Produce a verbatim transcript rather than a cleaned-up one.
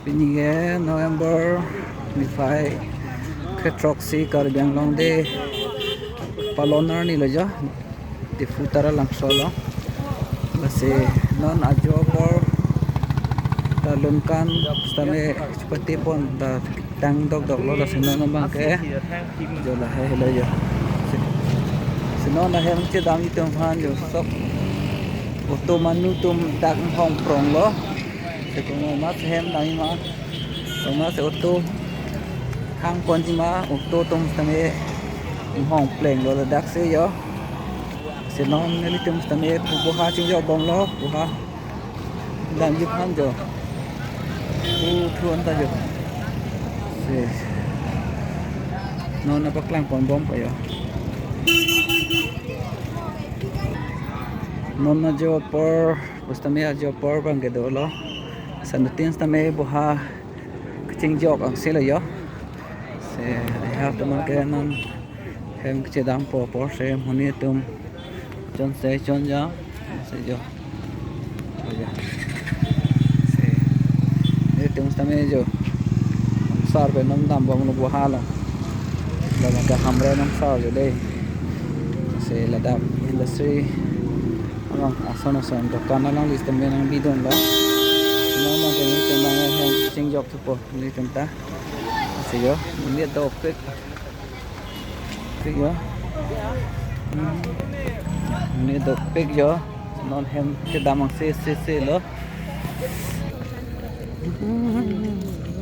Pini ke November niphai kethroksi Karbi Anglong Day palon arni lo jo, Diphu Taralangso lo. Lasi non ajo apor ta lunkan sitame chepate pon ta tang dokdok lo, lasi non abang ke jo lahai lo jo. Si, si non ahem chedam itum aphan jo sok auto manu atum dak hong prong lo. Si komat hem nangji ma, komat si auto hang ponji ma, auto atum sitame hong pleng lo ladak si jo. Si non nelitum sitame pu boha chingjok bom lo, boha damji aphan jo. Pu thu anta jo. Si non nangpaklang pon bom pa jo. Non ajo apor, pu sitame ajo apor abang ke dolo. Lason tin sitame boha kachingjok angse lo jo. Si, ya, teman ke non hem kachedam po apor si monit atum chonse chonja si jo. Jo, jo. Si, nelitum sitame jo sar pen non dam bom lo boha lo. Ladak ke Hamren angsar jo dei. Si ladak industry along ason ason dokan alangli sitame nangbi dun lo. Non abang ke nelitum abang hem chingjok thupo nelitum ta. Si jo, monit dopik. Pik jo. Hmm. Monit dopik jo. Non hem kedam angse se se lo. Hmm.